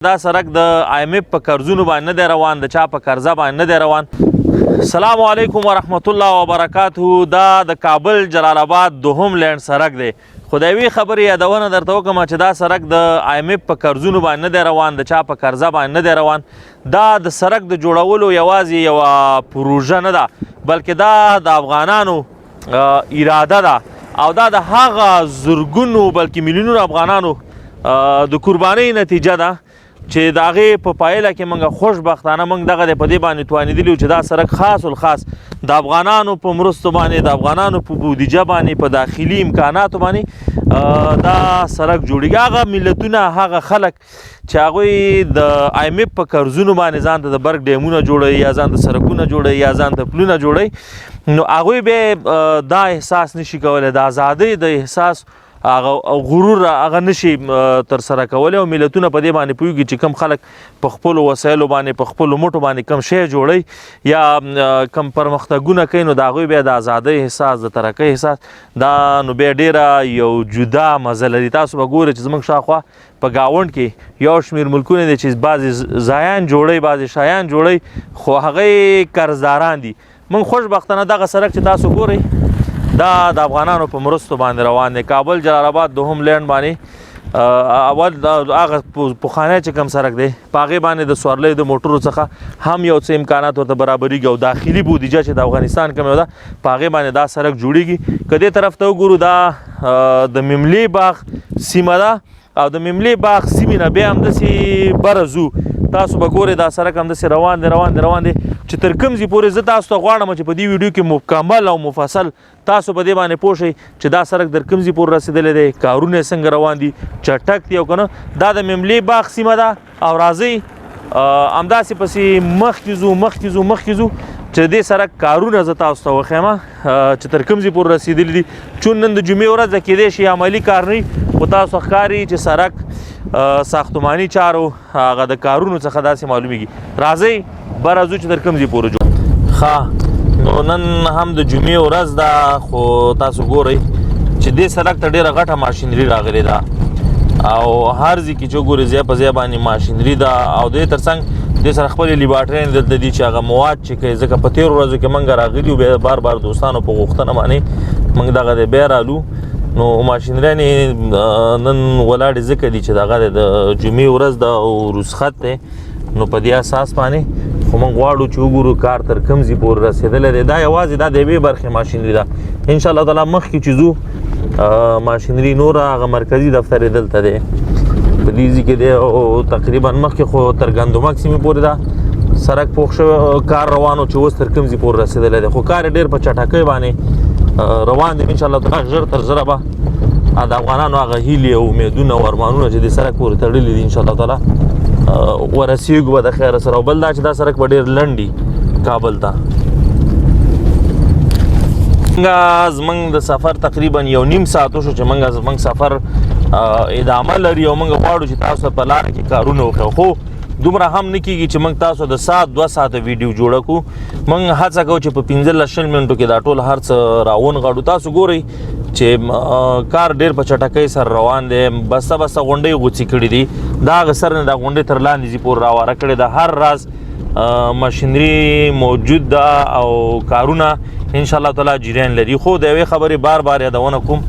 دا سرک د آی ایم ایف په قرضونو باندې نه دی روان، د چا په قرضه باندې نه دی روان. سلام علیکم ورحمت الله وبرکاته. دا د کابل جلال آباد دوهم لینډ سرک دی. خو د یوې خبرې یادونه درته وکړم چې دا سرک د آی ایم ایف په قرضونو باندې نه دی روان، د چا په قرضه باندې نه دی روان. دا د سرک د جوړولو یوازې یوه پروژه نه ده، بلکې دا د افغانانو اراده ده او دا د هغه زرګونو بلکې میلیونونو افغانانو د قربانۍ نتیجه ده چې د هغې په پایله کې موږ خوشبختانه موږ دغه دی په دې باندې توانېدلي چې دا سرک خاص الخاص د افغانانو په مرستو باندې، د افغانانو په بودیجه باندې، په داخلي امکاناتو باندې دا سرک جوړیږي. هغه ملتونه، هغه خلک چې هغوی د آی ایم ایف په قرضونو باندې ځان ته د برق ډیمونه جوړوي یا ځان ته سرکونه جوړوي یا ځان ته پلونه جوړوي، نو هغوی به دا احساس نشي کولی، د ازادۍ د احساس هغه غرور هغه نشي تر سره کولی. او ملتونه په دې باندې پوهیږي چې کم خلک په خپلو وسایلو باندې، په خپلو مټو باندې کم شی جوړوي یا کم پرمختګونه کوي، نو د هغوی بیا د ازادۍ احساس، د ترقۍ احساس دا نو بیا ډېره یو جدا مزه لري. تاسو به ګورئ چې زموږ شاوخوا په ګاونډ کې یو شمېر ملکونه دي چې بعضې ځایان جوړوي، بعضې شیان جوړوي، خو هغه قرضداران دي. موږ خوشبختانه دغه سرک چې تاسو ګورئ دا د افغانانو په مرستو باندې روان دی. کابل جلال آباد دوهم لینډ باندې اول هغه پخوانی چې کوم سرک دی په هغې باندې د سوارلیو د موټرو څخه هم یو څه امکانات ورته برابرېږي او داخلي بودیجه چې د افغانستان کوم یو ده په هغې باندې دا سرک جوړېږي. که دې طرف ته وګورو دا د مملې باغ سیمه ده او د مملې باغ سیمې نه بیا همداسې بره ځو. تاسو به ګورئ دا سرک همداسې روان دی روان دی روان دی چې تر کوم ځای پورې. زه تاسو ته غواړم چې په دې ویډیو کې مکمل او مفصل تاسو په دې باندې پوه شئ چې دا سرک در کوم ځای پورې رسېدلی دی، کارونه یې څنګه روان دي، چټک دی او که نه. دا د مملې باغ سیمه ده او راځئ همداسې پسې مخکې ځو مخکې ځو مخکې ځو چې دې سرک کارونه زه تاسو ته وښیم چې تر کوم ځای پورې رسېدلي دي. چون نن د جمعې ورځ ده، کېدای شي عملي کار نه وي، خو تاسو ښکاري چې سرک ساختماني چارو هغه د کارونو څخه داسې معلومیږي. راځئ بره ځو چې تر کوم ځای پورې جوړ. ښه نو نن هم د جمعې ورځ ده، خو تاسو ګورئ چې دې سړک ته ډېره غټه ماشینري راغلې ده او هر ځای کې چې وګورئ ځای په ځای باندې ماشینري ده. او دې ترڅنګ دې سره خپلې لیبارټرۍ دلته دي چې هغه مواد چې کوي، ځکه په تېرو ورځو کې موږ راغلي وو، بیا بار بار دوستانو په غوښتنه باندې موږ دغه دی بیا رالو. نو ماشینریانې نن ولاړې ځکه دي چې دغه د جمعې ورځ ده او رخصت دی، نو په دې اساس باندې خو موږ غواړو چې وګورو کار تر کوم ځای پورې رسېدلی دی. دا یوازې دا د یوې برخې ماشینري ده. ان شاء الله تعالی مخکې چې ځو ماشینري نوره هغه مرکزي دفتر یې دلته دی په دې ځای کې دی. او تقریبا مخکې خو تر ګندمک سیمې پورې ده سرک پوخ شوی کار روان و چې اوس تر کوم ځای پورې رسېدلی دی، خو کار یې ډېر په چټکۍ باندې روان دی. ان شاء الله تعالی ژر تر ژره به د افغانانو هغه هیلې او امیدونه او ارمانونه چې د سرک پورې تړلي دي ان شاء الله تعالی ورسیږو به د خیره سره. او بل دا چې دا سرک به ډېر لنډ وي کابل ته. زمونږ د سفر تقریبا یو نیم ساعت وشو چې مونږ زمونږ سفر ادامه لري او مونږ غواړو چې تاسو په لاره کې کارونه وکړو، خو دومره هم نه کیږي چې موږ تاسو د ساعت دوه ساعته ویډیو جوړه کړو. موږ هڅه کوو چې په 15 20 منټو کې دا ټول هر څه راونغاړو. تاسو ګورئ چې کار ډیر په چټکۍ سره روان دی. بسته بسته غونډۍ غوڅې کړې دي، دا هغه سر نه دا غونډۍ تر لاندې ځي پورې راواره کړې ده. هر راز ماشینري موجود ده او کارونه ان شاء الله تعالی جریان لري. خو د یوې خبرې بار بار یادونه کوم،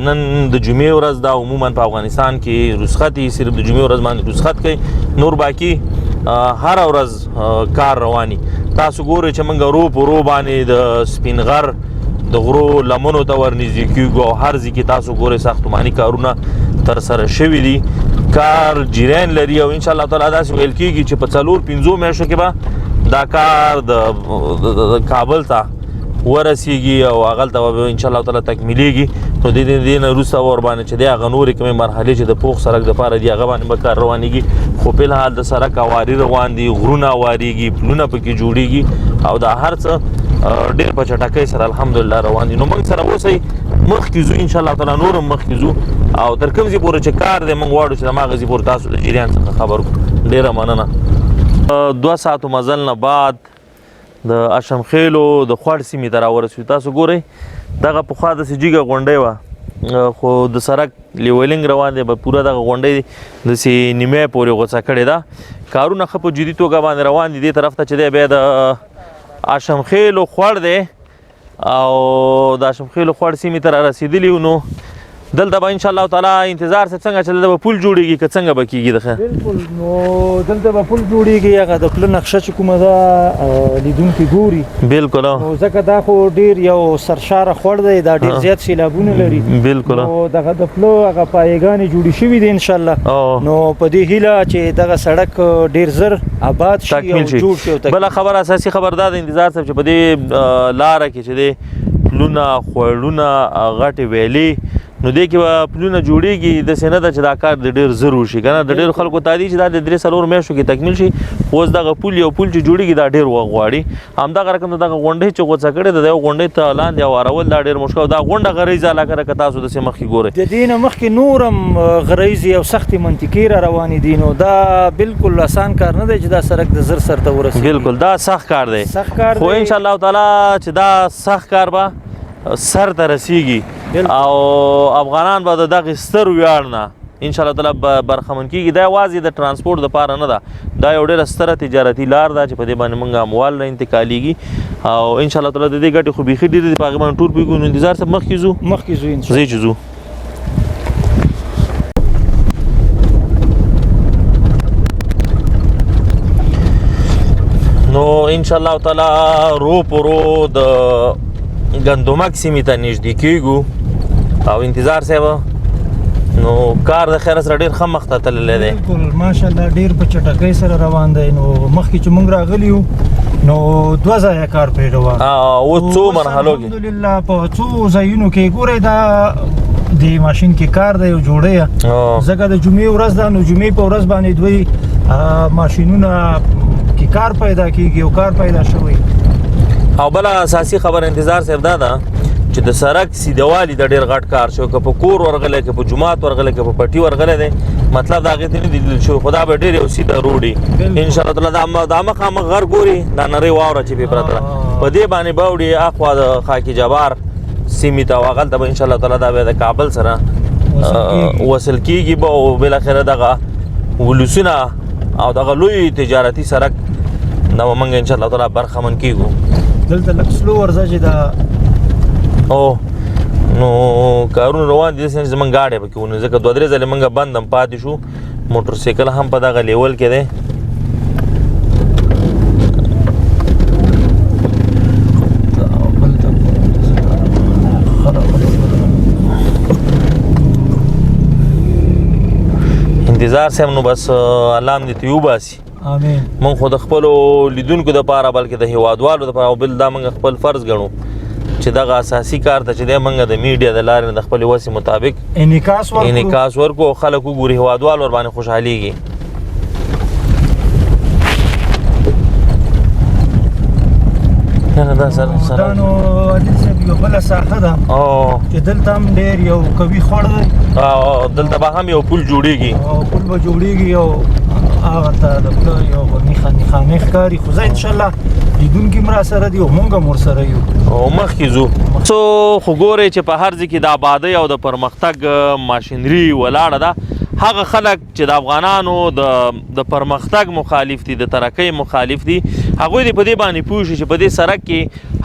نن د جمعې ورځ ده. عموما په افغانستان کې رخصت وي، صرف د جمعې ورځ باندې رخصت کوي، نور باقي هر ورځ کار رواني. تاسو ګورئ چې موږ رو په رو باندې د سپین غر د غرو لمنو ته ورنږدې کېږو او هر ځای کې تاسو ګورئ ساختماني کارونه تر سره شوي دي، کار جریان لري. او ان شاء الله تعالی داسې ویل کېږي چې په 4 5 میاشتو کې به دا کار د کابل ته ورسیږي او هغلته به ان شاء الله تعالی تکمیلیږي. نو د دې نه وروسته ورباندې چې دی هغه نورې کومې مرحلې چې د پوخ سړک دپاره دي هغه باندې به کار روانېږي. خو په الحال د سړک اواري روان دي، غرونه اوارېږي، پلونه پکې جوړېږي او دا هر څه ډېر په چټکۍ سره الحمدلله روان دي. نو موږ سره اوسئ، مخکې ځو ان شاء الله تعالی، نور هم مخکې ځو او تر کوم ځای پورې چې کار دی موږ غواړو چې هماغه ځای پورې تاسو د جریان څخه خبر کړو. ډېره مننه. 2 ساعتو مزل نه بعد د اشمخېلو د خوړ سیمې ته راورسېدو. تاسو ګورئ دغه پخوا داسې جګه غونډۍ وه، خو د سرک لیولینګ روان دی، به پوره دغه غونډۍ داسې نیمه پورې غوڅه کړې ده. کارونه ښه په جدي توګه باندې روان دي. دې طرف ته چې دی بیا د هاشمخېلو خوړ دی او د هاشمخېلو خوړ سیمې ته را رسېدلي یو. نو دلته به ان شاء الله تعالی انتظار څه څنګه چې دلته به پل جوړیږي که څنګه به کیږي؟ دغه بالکل، نو دلته به پل جوړیږي. هغه د پله نقشه چې کومه ده لیدونکي ګوري. بالکل. نو ځکه دا خو ډیر یو سرشاره خوړ دی، دا ډیر زیات سیلابونه لري. بالکل. نو دغه د پلو هغه پایګانې جوړې شوې دي ان شاء الله. نو په دې هیله چې دغه سړک ډیر زر آباد شي او جوړ شي. بله خبره، اساسي خبر دا د انتظار صاحب چې په دې لاره کې چې دی پلونه، خوړونه، غټې ویلې، نو دې کې به پلونه جوړیږي. داسې نه ده چې دا کار د ډېر زر وشي، که نه د ډېرو خلکو تادي چې دا د 3-4 میاشتو کې تکمیل شي. خو اوس دغه پل یو پل چې جوړیږي دا ډېر وخت غواړي. همدغه رقم دغه غونډۍ چې غوڅه کړې ده، د غونډۍ ته لاندې اوارول دا ډېر مشکل. دا غونډه غریزه علاقه ده که تاسو داسې مخکې ګورئ. د دې نه مخکې نور هم غریزې او سختې منطقې را روانې دي. نو دا بالکل اسان کار نه دی چې دا سړک د زر سر ته ورسېږي. بالکل، دا سخت کار دی، سخت کار خو ان شاء الله تعالی چې دا سخت کار به سر ته رسیږي او افغانان به د دغه ستر ویاړ نه ان شاء الله تعالی برخمن کیږي. دا یوازې د ترانسپورت دپاره نه ده، دا یو ډېره ستره تجارتي لار ده چې په دې باندې موږ اموال نه انتقالیږي او ان شاء الله تعالی د دې ګټې خو بیخي ډېرې دي، په هغې باندې ټول پوهېږو. نو انتظار صاحب مخکې ځو، مخکې ځو ان شاء الله. ځئ چې ځو. نو ان شاء الله تعالی رو پرو د ګندمک سیمې ته نږدې کېږو او انتظار صاحب نو کار د خیره سره ډېر ښه مخته تللی دی. بالکل، ماشاءالله ډېر په چټکۍ سره روان دی. نو مخکې چې موږ راغلي یو نو 2 ځایه کار پرې روان اوس څو مرحلو کې الحمدلله په څو ځایونو کې ګورئ دا د ماشین کې کار دی او جوړی، ځکه د جمعې ورځ ده. نو جمعې په ورځ باندې دوی ماشینونه کې کار پیدا کیږي او کار پیدا شوی. او بله اساسي خبره انتظار صاحب دا ده چې د سړک سیدوالي د ډېر غټ کار شو، که په کور ورغلی، که په جومات ورغلی، که په پټي ورغلی دی، مطلب د هغې ته نه دی لیدل شوی، خو دا به ډېر یو سیده روډ وي ان شاء الله تعالی. دا مخامخ غر ګوري، دا نرۍ واوره چې پرې پرته ده په دې باندې به وړي اخوا د خاکي جبار سیمې ته، او هغلته به ان شاء الله تعالی دا بیا د کابل سره وصل کېږي به، او بالاخره دغه ولسونه او دغه لوی تجارتي سړک دا به موږ ان شاء الله تعالی برخمن کېږو. دلته لږ سلو ورځه چې دا او نو کارونه روان دي، داسې زمونږ ګاډی پکې ونیو، ځکه 2-3 ځلې موږ بند هم پاتې شو. موټر سایکل هم په دغه لیول کې دی. انتظار صاحب نو بس الله هم دې ترې وباسي. آمین. موږ خو د خپلو لیدونکو دپاره بلکې د هیوادوالو دپاره او بل دا موږ خپل فرض ګڼو چې دغه اساسي کار ته چې دی موږ د میډیا د لارې نه د خپلې وسې مطابق انعکاس ورکړو، انعکاس ورکړو او خلک وګوري، هیوادوال ورباندې خوشحالېږي. نه نه دا سره سره دا نو عادل صاحب یو بله ساحه ده چې دلته هم ډېر یو قوي خوړ دی. دلته به هم یو پل جوړېږي. پل به جوړېږي او هغه ته د پله یو نښانې ښکاري. خو زه انشاءالله لیدونکي هم راسره دي او موږ هم ورسره یو او مخکې ځو. څو خو ګورئ چې په هر ځای کې د آبادۍ او د پرمختګ ماشینري ولاړه ده. هغه خلک چې د افغانانو د پرمختګ مخالف دي، د ترقۍ مخالف دي، هغوی دې په دې باندې پوه شي چې په دې سړک کې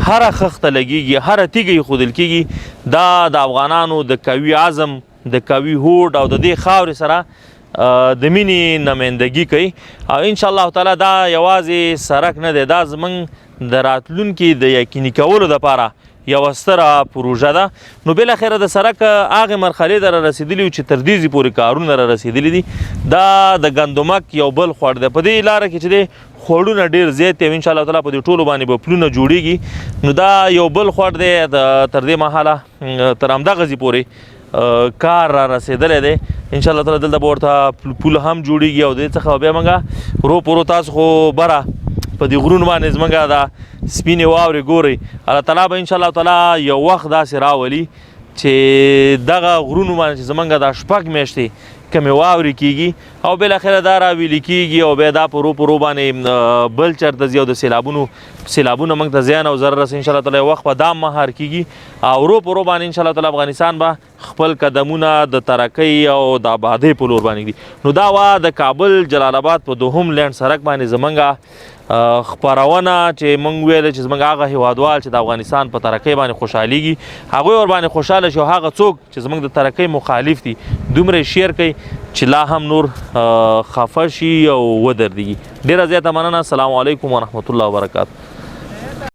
هره خښته لګېږي، هره تیږه ایښودل کېږي، دا د افغانانو د قوي عزم، د قوي هوډ او د دې خاورې سره د مینې نمایندګي کوي. او ان شاء الله تعالی دا یوازې سړک نه دی، دا زمونږ د راتلونکي د یقیني کولو دپاره یوه ستره پروژه ده. نو بالاخره د سړک هغې مرحلې ته را رسېدلي یو چې تر دې ځای پورې کارونه را رسېدلي دي. دا د ګندمک یو بل خوړ دی. په دې لاره کې چې دی خوړونه ډېر زیات دي او ان شاء الله تعالی په دې ټولو باندې به پلونه جوړېږي. نو دا یو بل خوړ دی، تر دې مهاله تر همدغه ځای پورې کار را رسېدلی دی. ان شاء الله تعالی دلته به ورته پل هم جوړېږي او دې څخه به بیا موږ ورو په ورو تاسو خو بره په دې غرونو باندې زموږ دا سپینې واورې ګورئ. الله تعالی به ان شاء الله تعالی یو وخت داسې راولي چې دغه غرونو باندې چې زموږ دا 6 میاشتې کمې واورې کیږي او بالاخره دا را ویلي کیږي او بیا دا په رو په رو باندې بل چرته ځي او د سیلابونو موږ ته زیان او ضرر رسي. ان شاء الله تعالی وخت به دا مهار کیږي او رو په رو باندې ان شاء الله تعالی افغانستان به خپل قدمونه د ترقۍ او د آبادۍ په لور باندې ږدي. نو دا وه د کابل جلال آباد په دوهم لینډ سړک باندې زمونږ خپرونه چې مونږ ویل چې زمونږ هغه هیوادوال چې د افغانستان په ترقۍ باندې خوشحالیږي هغوی ورباندې خوشحاله شي، او هغه څوک چې زمونږ د ترقۍ مخالف دي دومره یې شیر کوي چې لا هم نور خفه شي او ودردېږي. ډېره زیاته مننه. السلام علیکم ورحمت الله وبرکاته.